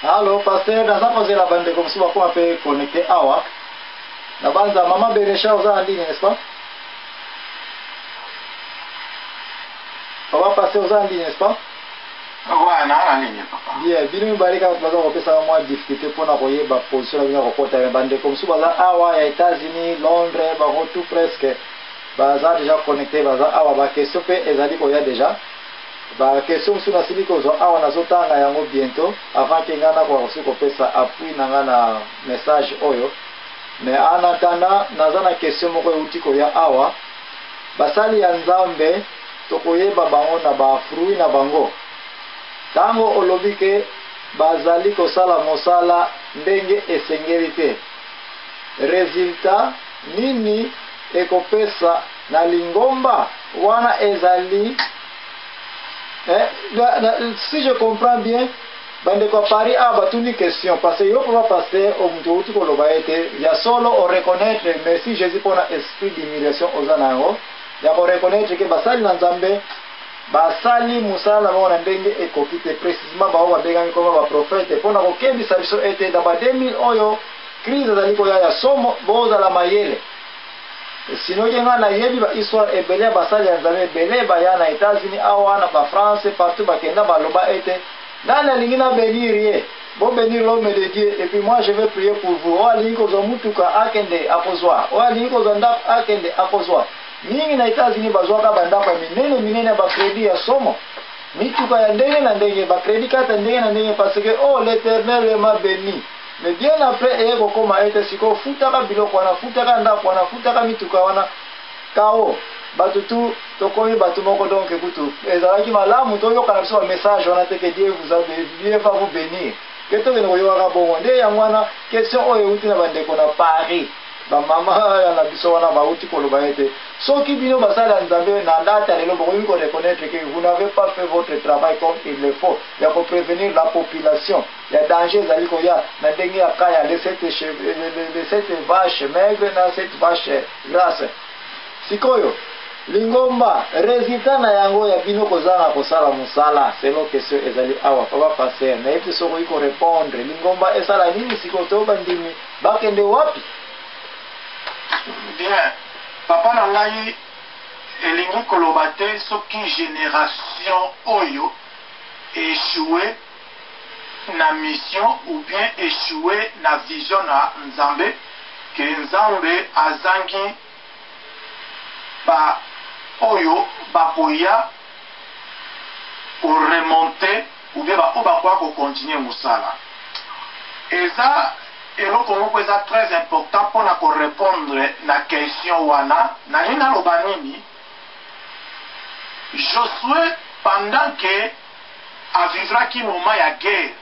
Allo pasteur, naza kozela bandeko mosusu bakoma mpe connecte awa. Na banza mama Benesha oza en ligne, n'est-ce pas? Papa pasteur oza en ligne, n'est-ce pas? Ouais, na en ligne papa. Bien, bino mibale kaka baza kopesa mwa difficulté mpo na koyeba position na bino ya kokota me bandeko mosusu baza awa ya États-Unis, Londres, bango tout presque baza déjà connecté, baza awa ba question mpe ezali koya déjà. Ba question mosusu nasili kozwa awa nazotanga yango bientôt avant ke ngai nakoka kosi kopesa appui na ngai na message oyo. Mais en attendant, naza na question moko euti koya awa. Basali ya Nzambe tokoyeba bango na ba fruits na bango. Tango olobi ke bazali kosala mosala ndenge esengeli te, resultat nini ekopesa na lingomba wana ezali eh, si je comprends bien bandeko ya Paris awa batuni question parce que yo papa pasteur moto outi koloba ete ya solo o reconnaître merci Jésus mpona esprit d'humiliation oza na yango ya ko reconnaître ke basali na Nzambe basali mosala na bango na ndenge ekoki te, précisément bango babengami koma baprofete mpona kokebisa biso ete na ba 2000 oyo crise ezali koya ya somo, bozala mayele. Sinoki ngai nayebi ba histoire ebele ya basali ya Nzambe ebele baya na États-Unis awa na ba France partout bakenda baloba ete nani alingi na bénir ye, bo bénir l'homme de Dieu et puis moi je vais prier pour vous. Oyo alingi kozwa mutuka akende akozwa, oyo alingi kozwa ndako akende akozwa. Mingi na États-Unis bazwaka bandako ya minene minene ya bacrédit ya somo, mituka ya ndenge na ndenge, bacrédit carte ya ndenge na ndenge, parce que oh, l'Éternel m'a béni. Mais bien après eye kokoma ete sikoyo futaka biloko wana, futaka ndako wana, futaka mituka wana, kao bato tu tokomi bato moko. Donc kutu ezalaki malamu toyokana biso bamessage wana te que Dieu vous a Dieu va vous bénir, ke tokende koyokaka bongo nde. Yango wana question oyo euti na bandeko na Paris, bamama ya na biso wana bauti koloba ete soki bino basali ya Nzambe na date lelo bokoki koreconnaître que vous n'avez pas fait votre travail comme il le faut ya koprévenir la population ya danger ezali koya na ndenge ya kaya les sept vaches maigres na sept vaches grasses, sikoyo lingomba résultat na yango ya bino kozanga kosala mosala selon question ezali awa. Papa pasteur, nayebi soki okoki korépondre, lingomba esala nini sikoyo to bandimi bakende wapi? Bien, papa na ngai, elingi koloba te soki génération oyo échoué na mission ou bien échoué na vision na Nzambe, ke Nzambe azangi ba oyo bakoya koremonter ou bien baoyo bakoya kocontinuer mosala. Eza eloko moko eza très important mpona korépondre na question wana. Nalingi naloba nini? Josué, pendant ke avivraki moment ya guerre,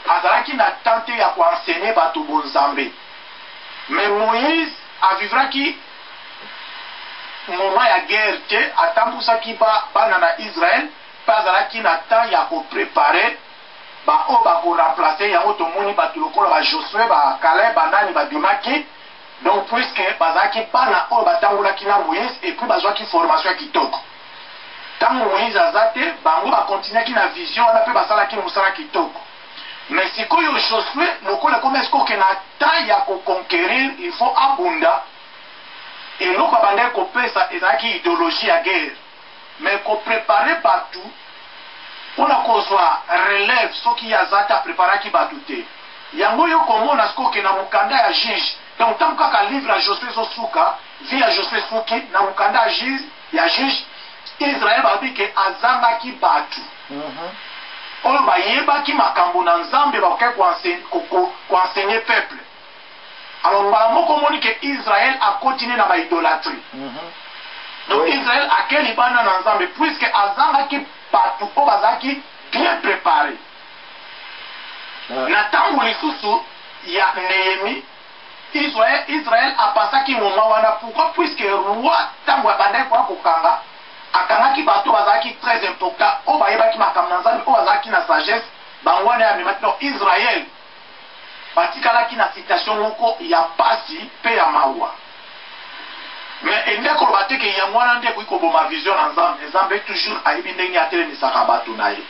azalaki na temps te ya koenseigner bato bonzambe. Mais Moïse avivraki moment ya guerre te, atambusaki bana na Israel mpe azalaki na temps ya kopréparer baoyo bakoremplacer yango. Tomoni bato lokola baJosué, baCaleb, banani babimaki. Donc puisque bazalaki bana oyo batangolaki na Moïse et puis bazwaki formation ya kitoko, ntango Moïse aza te, bango bakontinuaki na vision wana mpe basalaki mosala kitoko. Mais sikoyo Josué, lokola ekomi esikoke na temps ya koconquérir, il faut abunda. Eloko abandaki kopesa ezalaki idéologie ya guerre, mais kopréparer bato mpona kozwa relève soki ye aza te, apreparaki bato te. Yango yo komona sikoke na mokanda ya Juge. Donc ntango kaka livre ya Josué ezosuka, vie ya Josué esuki na mokanda ya Juge, Israel balobi ke azangaki bato oyo bayebaki makambo na Nzambe, bakokaki koenseigner peuple. Alors mbala moko omoni ke Israel akotini na baidolâtrie. Donc Israel ake libanda na Nzambe puisque azangaki bato oyo bazalaki bien préparé. Na ntango lisusu ya Néhémie, Israel apasaki moment wana. Pourquoi? Puisque roi, ntango abandaki koya kokanga, akangaki bato bazalaki très important, oyo bayebaki makambo na Nzambe, oyo bazalaki na sagesse. Bango wana amemaki. Donc Israel batikalaki na situation moko ya pasi mpe ya mawa. Mais elingi koloba te ke yango wana nde ekoki koboma vision na Nzambe. Nzambe toujours ayebi ndenge atelemisaka bato na ye.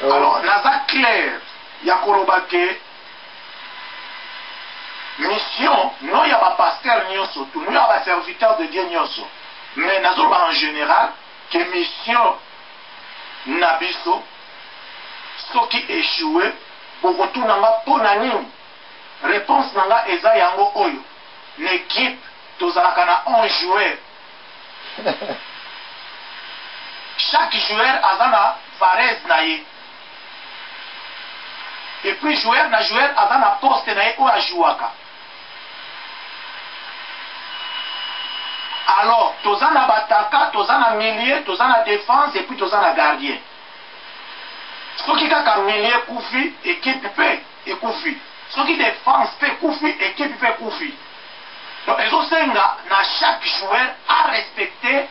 Alors naza clair. Ya koloba ke mission non ya ba pasteurs nionso tout, non ya ba serviteurs de Dieu nionso, mais nazoloba en general ke mission na biso soki echoue, bokotuna nga pona nini? Reponse na nga eza yango oyo, na equipe tozalaka na 11 joueurs, chaque joueur aza na varese na ye. Et puis joueur na joueur aza na poste na ye oyo a jouaka. Alors toza na ba attaquants, toza na milieu, toza na defense et puis toza na gardien. Soki kaka milieu ekufi, equipe pe ekufi. Soki defense pe ekufi, equipe pe ekufi. Donc ezosenga na chaque joueur a respecter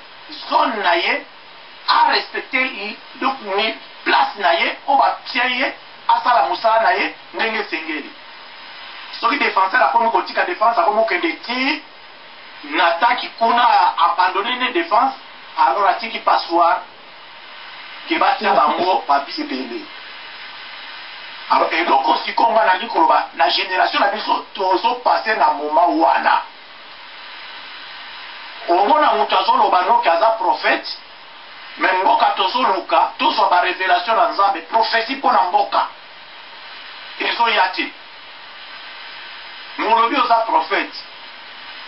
zone na ye, a respecter donc ni place na ye oyo batie ye, asala mosala na ye ndenge esengeli. Soki defenseur akomi kotika defense, akomi kokende ti na attaque kuna, abandonne ne defense, alors atiki passoire ke batia bango babis ebele. Alors eloko sikoyo nga nalingi koloba na generation na biso, tozo passer na moment wana. Omona moto azoloba noki aza prophète, mais mboka tozoluka tozwa ba revelation na Nzambe, prophetie mpo na mboka ezoya te. Molobi oza prophète,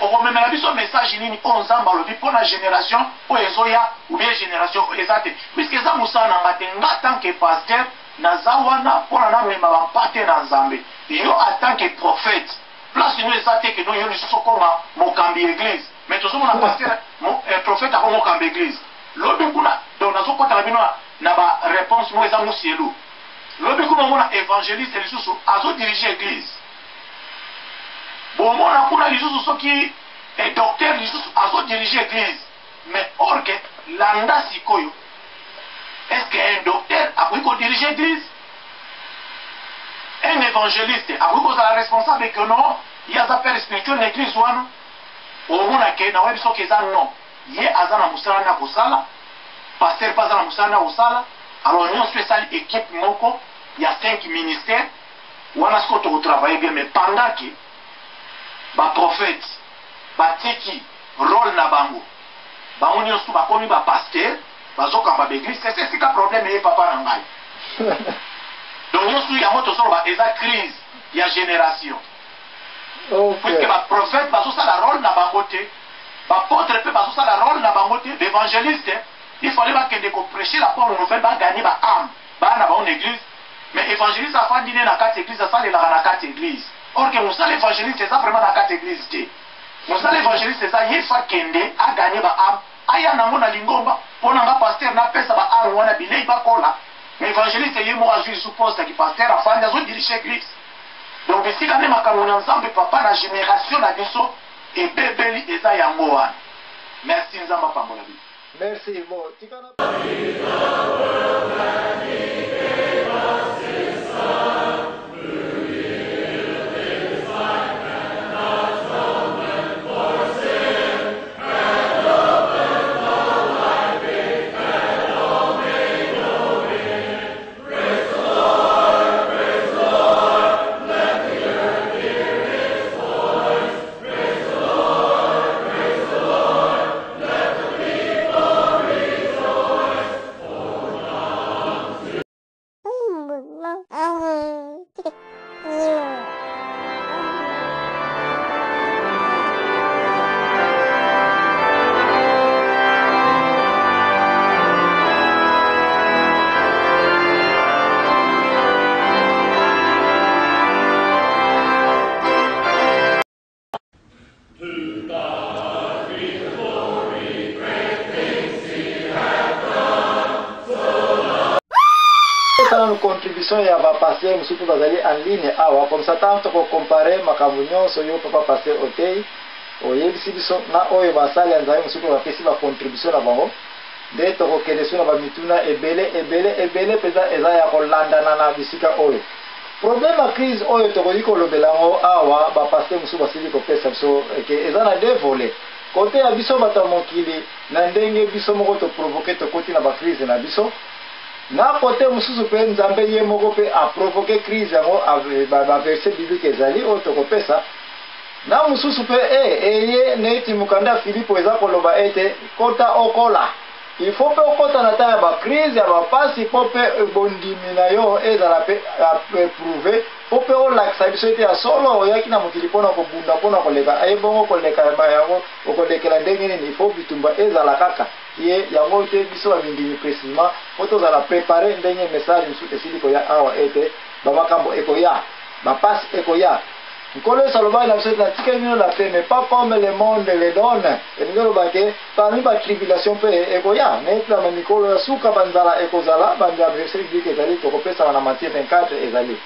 okomemela biso message nini oyo Nzambe alobi mpo na generation oyo ezoya ou bien generation oyo eza te? Puisque eza mosala na nga te, nga tant que pasteur naza wana mpona namema bampate na Nzambe. Yo en tant que prophète, place no eza te ke no yo lisusu okoma mokambi église. Mais tozomona pasteur prophète akoma mokambi église lobi kuna. Donc nazokɔta na bino na ba réponse moko eza musielu. Lobi kuna omona évangéliste lisusu azodirige église, bomona kuna lisusu soki docteur lisusu azodirige église. Mais or que landa sikoyo, est ce que un docteur akoki kodirige église? Un évangéliste akoki kozala responsable que non, ye aza père spirituel na église wana? Omona ke na oyebi soki eza non, ye aza na mosala na kosala, pasteur mpe aza na mosala na kosala. Alors nyonso esali équipe moko ya 5 ministères wana, sikoyo tokotravaille bien. Mais pendant ke baprophète batiki rôle na bango, bango nyonso bakomi bapasteur, bazokamba baeglise, c'est esika problème eye, papa na ngai. Donc nyonso yango tozoloba eza crise ya génération, puisque baprophète bazosala rôle na bango te, baapôtre mpe bazosala rôle na bango te, baévangéliste, il fallait bakende koprêcher la bonne nouvelle, baganye baâme baya na bango na église. Mais évangéliste afandi ne na kati église, asalelaka na kati église, or ke mosala évangéliste eza vraiment na kati église te. Mosala évangéliste eza ye fa kende aganye baâme, aya nango na lingomba, mpo na nga pasteur napesa baâme wana bilei bakola. Mais évangéliste ye moko azwi lisu poste yaki pasteur, afandi azodirige église. Donc esika nde makambo na Nzambe, papa, na génération na biso ebebeli eza yango wana. Merci, Nzambe apambola biso. Merci. Bon, tikana. Nanu contribution ya bapasteur mosusu mpe bazali en ligne awa, comme ça ntango tokocompare makambo nyonso yo papa pasteur otei oyebisi biso na oyo basali ya Nzambe mosusu mpe bapesi bacontribution na bango, nde tokokende so na bamituna ebele ebele ebele mpenza eza ya kolandana na bisika oyo. Problème ya crise oyo tokoki kolobela yango awa, bapasteur mosusu basili kopesa biso ke eza na deux volets: kote ya biso bato ya mokili, na ndenge biso moko toprovoke, tokoti na bacrise na biso. Na kote mosusu mpe Nzambe ye moko mpe aprovoke crise yango, baverset biblique ezali oyo tokopesa. Na mosusu mpe eye neti mokanda ya Filipo eza koloba ete kota okola. Il faut mpe okota na temps ya bacrise, ya bapasi, mpo mpe bondimi na yo ezala mpe éprouvé, mpo mpe olakisa biso ete ya solo oyaki na mokili mpona kobunda, mpona koleka. Ebongo koleka yango okolekela ndenge nini? Il faut bitumba ezala kaka ye yango te. Biso bamindimi précisément mpo tozala préparé ndenge message mosusu esili koya awa ete bamakambo ekoya, bapasi ekoya. Nkolo Yesu alobaki na biso ete natikeli bino la paix, mais pas comme le monde le donne. Elingi oloba ke parmi batribulation mpe ekoya neti na mikolo ya suka, banzala ekozala, baverset biblique ezali, tokopesaka na Matthieu 24 ezali.